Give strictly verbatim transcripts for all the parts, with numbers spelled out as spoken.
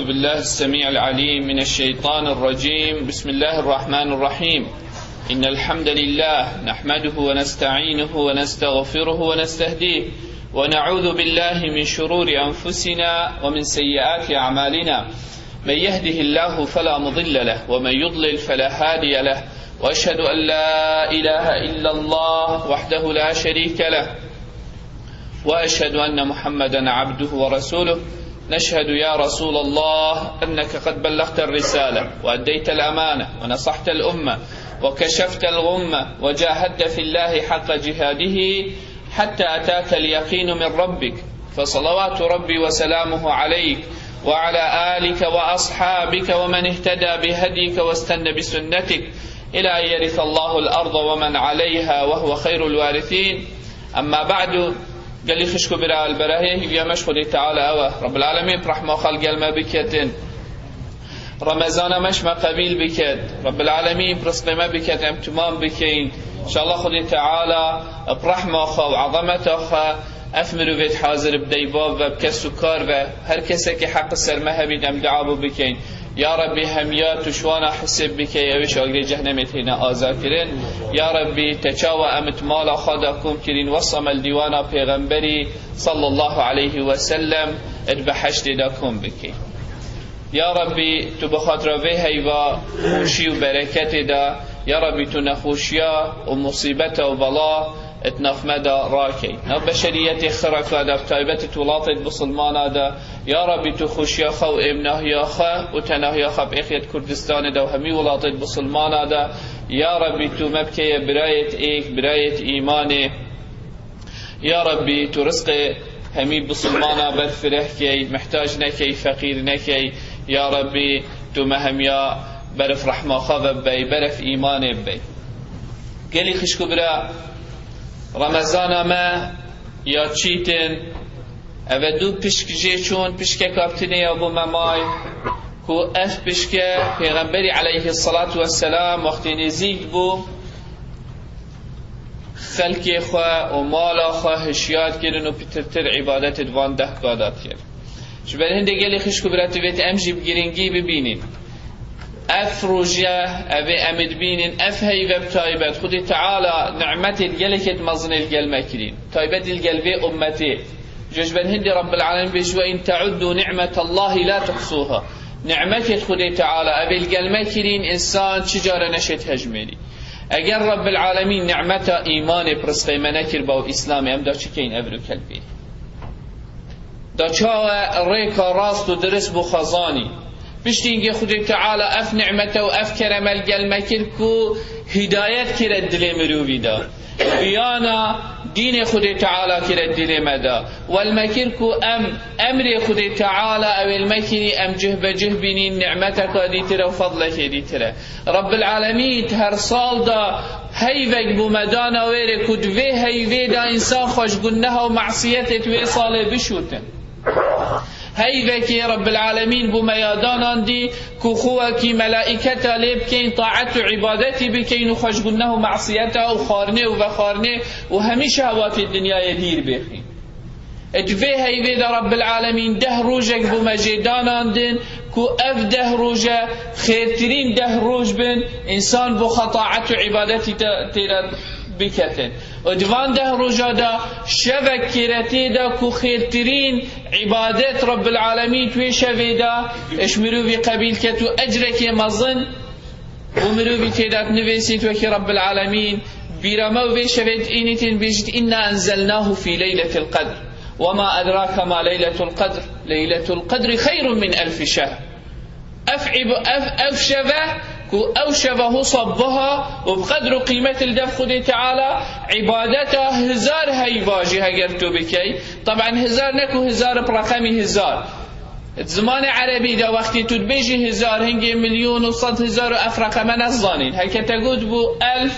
بالله السميع العليم من الشيطان الرجيم. بسم الله الرحمن الرحيم. إن الحمد لله نحمده ونستعينه ونستغفره ونستهديه، ونعوذ بالله من شرور أنفسنا ومن سيئات أعمالنا. من يهده الله فلا مضل له، ومن يضلل فلا هادي له، وأشهد أن لا إله إلا الله وحده لا شريك له، وأشهد أن محمدا عبده ورسوله. نشهد يا رسول الله أنك قد بلغت الرسالة وأديت الأمانة ونصحت الأمة وكشفت الغمة وجاهدت في الله حق جهاده حتى أتاك اليقين من ربك، فصلوات ربي وسلامه عليك وعلى آلك وأصحابك ومن اهتدى بهديك واستن بسنتك إلى أن يرث الله الأرض ومن عليها وهو خير الوارثين. أما بعد، gelî xişk û bira, li berahiyê hîviya me ji Xwedê Teala ew e. Rabbil Alemîn bi rehma xwe li gel me biketin. Remezana me ji me qebîl biket. Rabbil Alemîn bi rizqê me biket, em timam bikeyin. Înşallah Xwedê Teala bi rehma xwe û ezemeta xwe ev mirovêt hazir bi deybav ve, bi kes û kar ve, her kesekî heq ser me hebît, em dua bo bikeyin. Ya Rabbî, hemiya tu ji wana hisêb bikey, ew ê ji agirê cehnemê têne azar kirin. Ya Rabbî, te çawa em di mala xwe de kom kirîn, wesa me li dîwana Pêxemberî sallallahu aleyhi ve sellem di behiştê de kom bikey. Ya Rabbî, tu bi xatira vê heyva xweşî û bereketê de, ya Rabbî, tu nexweşiya û musîbeta û bela di nav me de rakey. Nav beşeriyetê xiraka de, bi taybet di welatê bisilmana de, ya Rabbî, tu xweşiya xwe û êmnahiya xwe û tenahiya xwe bi êxiyet Kurdistanê de û hemî welatê bisilmana de, ya Rabbî, tu me bikeye birayêt êk, birayêt îmanê. Ya Rabbî, tu rizqê hemî bisilmana berfireh key, mihtac nekey, feqîr nekey. Ya Rabbî, tu me hemiya berf rehma xwe ve bibey, berf îmanê bibey. Gelî xişk û bira, Remezana me ya çîtin, ev e du pişk jê çûn, pişkeka bi tinê ya bo me may, ku ev pişke Pêxemberî aleyhisselatu vesselam wextê nêzîk dibû, xelkê xwe û mala xwe hişyar kirin û pitirtir îbadetê di van dehka de dikir. Ji ber hindê gelê xişk û bira divêt em jî bi giringî bibînin. Ev roje, evê em ê dibînin, ev heyve bi taybet, Xwedê Teala nimetê gelekê di mezin ê li gel me kirîn. Taybet li gel vê ummetê. Ji ber hindê Rabbil Alemin bêjî, "Ve in teuddu ni'metallahî la tuhsuha." Nimetê Xwedê Teala, evê li gel me kirîn, însan çi care neşêt hejmêrî. Eger Rabbil Alemîn nimeta îmanê bi rizqê me nekirba û Îslamê, em da çi keyin ev rûkelbê? Da çawa rêka rast û dirist bo xwe zanî? Piştî hingê Xwedê Teala ev nimete û ev kereme li gel me kir ku hîdayet kire dilê mirovî de. Biyana dînê Xwedê Teala kire dilê me de. Wel me kir ku em emrê Xwedê Teala ew ê li me kirî em cih be cih bînîn, nimeteka dîtir e û fadlekê dîtir e. Rabbil Alemîn her sal da heyvek bo me dana wêrê ku di vê heyvê de însan xwe ji guneha û masiyetê di wê salê bişûtin. Heyvekê Rabbil Alemîn bo me ya danandî ku xwe wekî melaîketa lê bikeyn, taet û îbadetî bikeyn û xwe ji guneh û masiyeta û xwarinê û vexwarinê û hemî şehwatê dinyayê dîr bêxîn. Di vê heyvê de Rabbil Alemîn deh rojek bo me jê danandin ku ev deh roje xêrtirîn deh roj bin, însan bo xwe taet û îbadetî te-, tê de biketin. Û di van deh roja de şevek kêre tê de ku xêrtirîn îbadet Rabbil Alemîn di wê şevê de ji mirovî qebîl ket û ecrekê mezin bo mirovî tê de dinivîsît, wekî Rabbil Alemîn bîra me û vê şevê diînîtin, bêjît, "Inna enzelnahu fî leyletil qedr. Ve ma edrake ma leyletul qedr. Leyletul qedri xeyrun min elfi şehr." Ev îb-, ev, ev şeve ku ew şeve hosa biha û bi qedr û qîmet li dev Xwedê Teala, îbadeta hizar heyva jî heger tu bikey. Taban hizar ne ku hizar bi reqemî hizar. Di zimanê erebî de wextê tu dibêjî hizar, hingê milyon û sed hizar û ev reqeme nezanîn. Heke te got bû elf,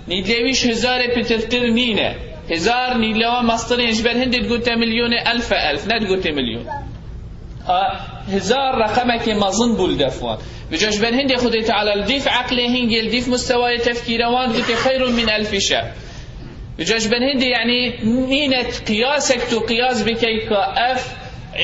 nîdlê wî ji hizarê pitirtir nîne. Hizar nîdlewa mestirên ji ber hindê digote milyonê elf e elf, ne digote milyon. Ha, hizar reqemekê mezin bû li def wan. Vêca ji ber hindê Xwedê Teala li dîf eqlê hingê, li dîf mustewayê tefkîra wan digote xeyrun min elfi şehr. Vêca ji ber hindê, yanî, nîne qiyasek tu qiyas bikey ka ev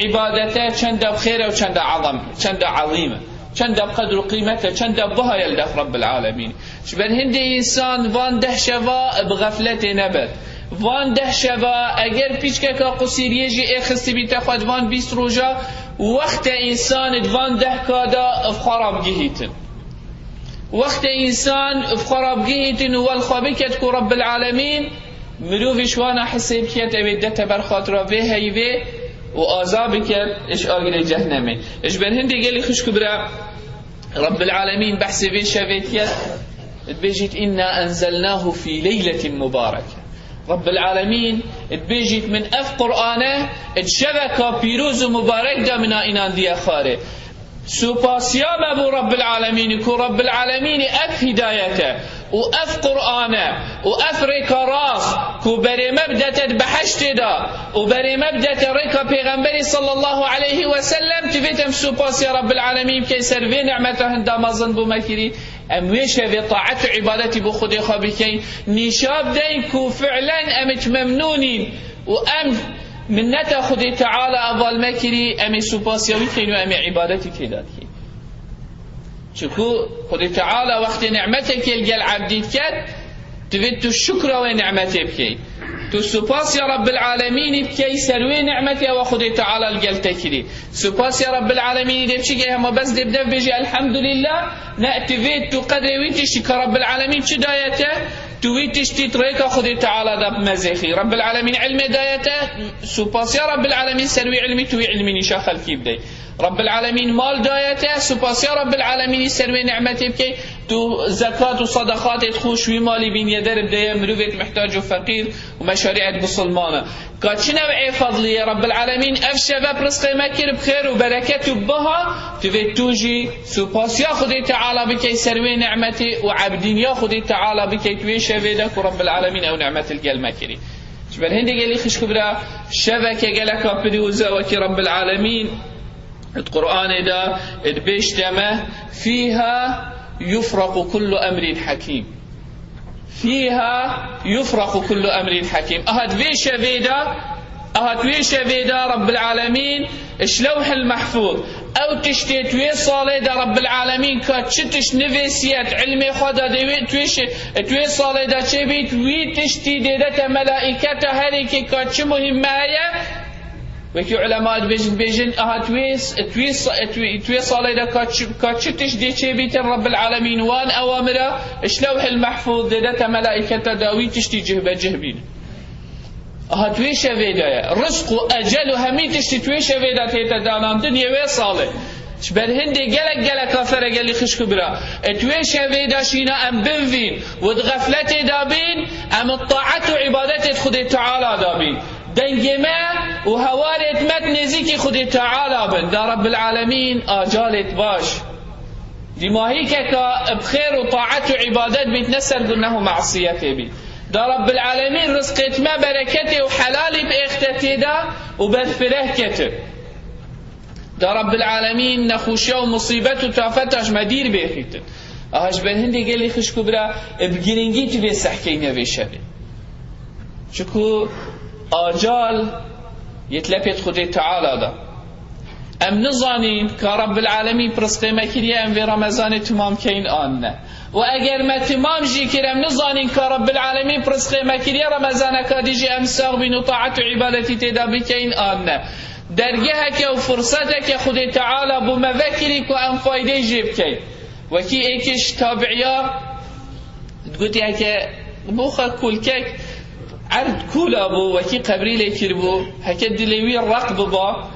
Îbadete çenda bi xêr e û çenda ezem, çenda ezîm e, çenda bi qedr û qîmet e, çenda biha ye li dest Rabbil Alemîn. Ji ber hindê însan van deh şeva bi xefletê nebet. Van deh şeva, eger pîçkeka qusîriyê jî ê xistibîte xwe di van bîst roja, wextê însan di van deh ka de bi xwe re bigihîtin. Wextê însan bi xwe re bigihîtin û wel xwe biket ku Rabbil Alemîn mirovî ji wana hisê biket, ew ê dete ber xatira vê heyvê û aza biket ji agirê cehnemê. Ji ber hindê gelî xişk û bira, Rabbil Alemîn behsê vê şevê diket, dibêjît, "Inna enzelnahu fî leyletin mubareke." Rabbil Alemîn dibêjît, "Min ev Qur'ane di şeveka pîroz û mubarek de min a înandiye xwarê." Supasiya me bo Rabbil Alemînî ku Rabbil Alemînî ev hîdayet e û ev Qur'an e û ev rêka rast ku berê me bidete di beheştê de û berê me bidete rêka Pêxemberî sallallahu aleyhi ve sellem, divêt em supasiya Rabbil Alemîn bikeyn ser vê nimeta hinda mezin bo me kirî. Em wê şevê taet û îbadetî bo Xwedê xwe bikeyn, nîşa bideyn ku fi'len em hiç memnûn în û em minneta Xwedê Teala heval me kirî, em ê supasiya wî bikeyn û em ê îbadetî tê de dikeyn. Çiku Xwedê Teala wextê nimetekê li gel ebdî diket, divêt tu şukra wê nimetê bikey. Tu supasiya Rabbil Alemînî bikey ser wê nimetê ewa Xwedê Teala li gel te kirî. Supasiya Rabbil Alemînî dê biçîkê hema bes dê bi dev bêjî Elhamdulillah, ne, divêt tu qedrê wî tiştî ka Rabbil Alemîn çi daye te, tu wî tiştî di rêka Xwedê Teala de bimezêxî. Rabbil Alemîn ilmê daye te, supasiya Rabbil Alemîn ser wî ilmî, tu wî ilmî nîşa xelkî bidey. Rabbil Alemîn mal daye te, supasiya Rabbil Alemînî ser wê nimetê bikey, tu zekat û sadaqatê dixûş wî malî bîniye derib deye mirovêt mihtac û feqîr û meşarîet bisilmana. Ka çi new'ê fadlî ye, Rabbil Alemîn ev şeve bi rizqê me kir bi xêr û bereket û biha, divê tu jî supasiya Xwedê Teala bikey ser wê nimetê û ebdîniya Xwedê Teala bikey tu wê şevê de ku Rabbil Alemîn ew nimet li gel me kirî. Ji ber hindê gelî xişk û bira, şeveke geleka pîroz e wekî Rabbil Alemîn di Qur'anê de dibêjte me, "Fîha yufraqu kullu emrin hakîm." "Fîha yufraqu kullu emrin hakîm." Aha di vê şevê de, aha di vê şevê de Rabbil Alemîn ji Lewhil Mehfûz, ew tiştê di wê salê de Rabbil Alemîn ka çi tişt nivîsiye di ilmê xwe de dê wê, di wê şe-, di wê salê de çêbît, wî tiştî dê dete melaîketa herêkê ka çi muhîmme heye, Wekî ulema dibêjin, dibêjin, aha, tu wê, tu wê sa-, tu wê, tu wê salê de ka çi, ka çi tişt dê çêbîtin, Rabbil Alemîn wan ewamira ji Lewhil Mehfûz dê dete melaîketa dawî tiştî cihbecih bîn. Aha, tu wê şevê de ye. Rizq û ecel û hemî tiştî tu wê şevê de tête danandin yê wê salê. Ji ber hindê gelek gelek kafere gelî xişk û bira. E, tu wê şevê de şîna em bivîn û di xefletê de bîn, em taet û îbadetê Xwedê Teala de bîn. Dengê me û hewarêt me di nêzîkî Xwedê Teala bin, da Rabbil Alemîn acalêt baş. Dîmahîkeka bi xêr û taet û îbadet bît, ne ser guneh û masiyetê bît. Da Rabbil Alemîn rizqêt me bereketê û helalî biêxte tê de û berfireh ketin. Da Rabbil Alemîn nexweşiya û musîbet û tafeta ji me dîr bêxîtin. Aha ji ber hindê gelî xişk û bira, e, bi girîngî tu vê sehkeyne vê şevê. Çiku acal yê di lepêt Xwedê Teala de. Em nizanîn ka Rabbil Alemîn pirsqê me kiriye em vê Remezanê timam keyn an ne. Û eger me timam jî kir, em nizanîn ka Rabbil Alemîn pirsqê me kiriye Remezaneka dî jî em sax bîn û taet û îbadetî tê de bikeyn an ne. Dergeheke û firseteke Xwedê Teala bo me vekirî ku em faydeyê jê bikeyn. Wekî êkê ji tabiiya digotî, heke bo xwe kulkek erd kûla bû, wekî qebrî lê kiribû, heke dilê wî req biba,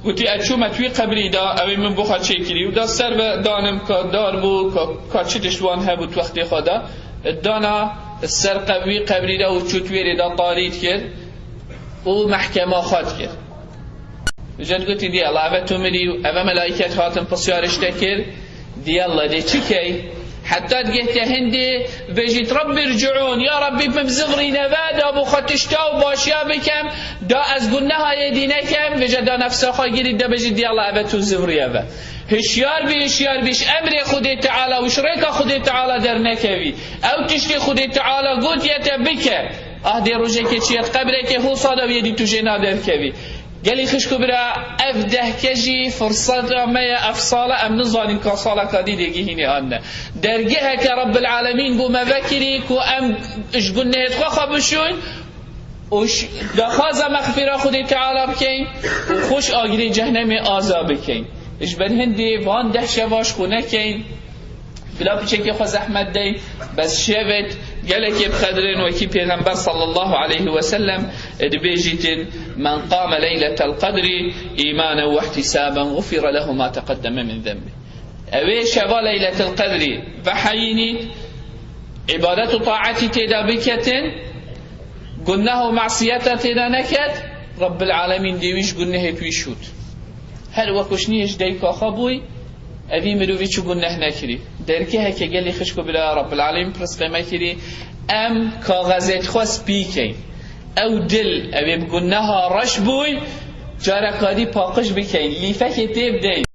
gotî, ez çûme di wî qebrî de, ew ê min bo xwe çêkirî. Û da ser ve danim ka dar bû, ka, ka çi tişt wan hebû di wextê xwe de, dana ser qe-, wî qebrî de û çû di wêrê de tarî dikir û mehkema xwe dikir. Îca digotî, diyala, eve tu mirî û eve melaîket hatin pisyar ji te kir, diyala, dê çi key? Heta digehte hindê, bêjît, Rabbî rciûn, ya Rabbî, min bizivirîne ve, da bo xwe tişta û başiya bikem, da ez gunehayê dî nekem, vêca da nefsa xwe girî, de bêjît, diyala, eve tu zivirî eve. Hişyar bî, hişyar bî, ji emrê Xwedê Teala û ji rêka Xwedê Teala dernekevî. Ew tiştê Xwedê Teala gotiye te bike. Ah, dê rojekê çiye di qebrekê hosa de wê dî tu jê na derkevî. Gelî xişk û bira, ev dehke jî firseta me ye, ev sala em nizanin ka saleka dî dê gihînî an ne. Dergeheke Rabbil Alemîn bo me vekirî ku em ji gunehêt xwe xwe bişûn û ş-, daxwaza mexfîra Xwedê Teala bikeyn û xwe ji agirê cehnemê aza bikeyn. Ji ber hindê van deh şeva ji xwe nekeyn. Bila piçekê xwe zehmet dey, bes şevêt gelekê bi qedrên wekî Pêxember sallallahu aleyhi ve sellem dibêjîtin: "Men qame leyletel qedri îmanen ve ihtisaben gufire lehu ma teqeddeme min zenbi." Ewê şeva Leyletil Qedrî veheyînît, îbadet û taetî têda biketin, guneh û masiyeta têda neket, Rabbil Alemîn dê wî ji gunehêt wî şût. Her wekuşniyê ji dayika xwe bûy, evî mirovî çi guneh nekirî. Dergeheke gelî xişk û bira, Rabbil Alemîn pirsqê me kirî, em kaxezêt xwe spî keyn. Ew dil, ew ê bi guneha reş bûy, careka dî paqij bikeyn, lîfekê tê bideyn.